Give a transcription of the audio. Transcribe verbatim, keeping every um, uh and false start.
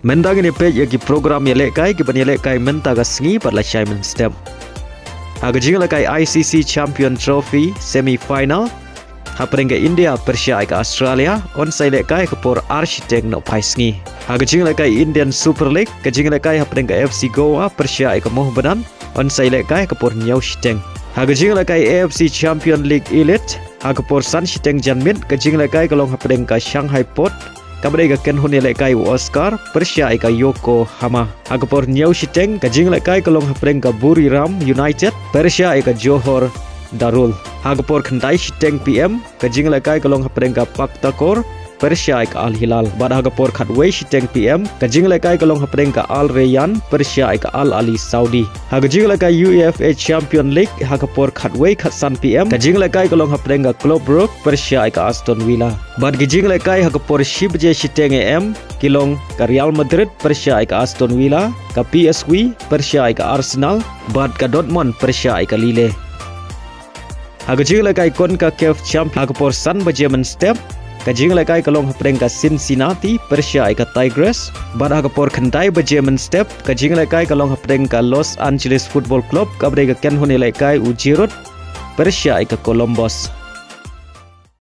Mynta ngin ïa peit ïa ki program ïalehkai kiban ïalehkai mynta ka sngi bad lashai mynstep. Ha ka jingïalehkai I C C Champion Trophy semi final, hapdeng ka India pyrshah ïa ka Australia, yn sa ïalehkai ha ka por ar shiteng nohphai sngi. Ha ka jingïalehkai Indian Super League, ka jingïalehkai hapdeng ka F C Goa pyrshah ïa ka Mohbadan, yn sa ïalehkai ha ka por hynñiew shiteng. Ha ka jingïalehkai A F C Champion League Elite, ha ka por san shiteng janmiet, ka jingïalehkai ka long hapdeng ka Shanghai Port, kaba dei ka kynhun ïalehkai u Oscar pyrshah ïa ka Yokohama. Ha ka por hynñiew shiteng, ka jingïalehkai ka long hapdeng ka Buriram United pyrshah ïa ka Johor Darul. Ha ka por khyndai shiteng P M, ka jingïalehkai ka long hapdeng ka Paktakor pyrshah ïa ka Al Hilal. Bad ha ka por khatwei shiteng P M, ka jingïalehkai ka long hapdeng ka Al Rayyan pyrshah ïa ka Al Ahli Saudi. Ha ka jingïalehkai U E F A Champion League, ha ka por khatwei khatsan P M, ka jingïalehkai ka long hapdeng ka Club Brugge pyrshah ïa ka Aston Villa. Bad ki jingïalehkai ha ka por shi baje shiteng A M ki long ka Real Madrid pyrshah ïa ka Aston Villa, ka P S V pyrshah ïa ka Arsenal, bad ka Dortmund pyrshah ïa ka Lille. Ha ka jingïalehkai CONCACAF Champion, ha ka por san baje mynstep, ka jingïalehkai ka long hapdeng ka Cincinnati pyrshah ïa ka Tigres, bad ha ka por khyndai baje mynstep, ka jingïalehkai ka long hapdeng ka Los Angeles Football Club, kaba dei ka kynhun ïalehkai u Giroud pyrshah ïa ka Columbus.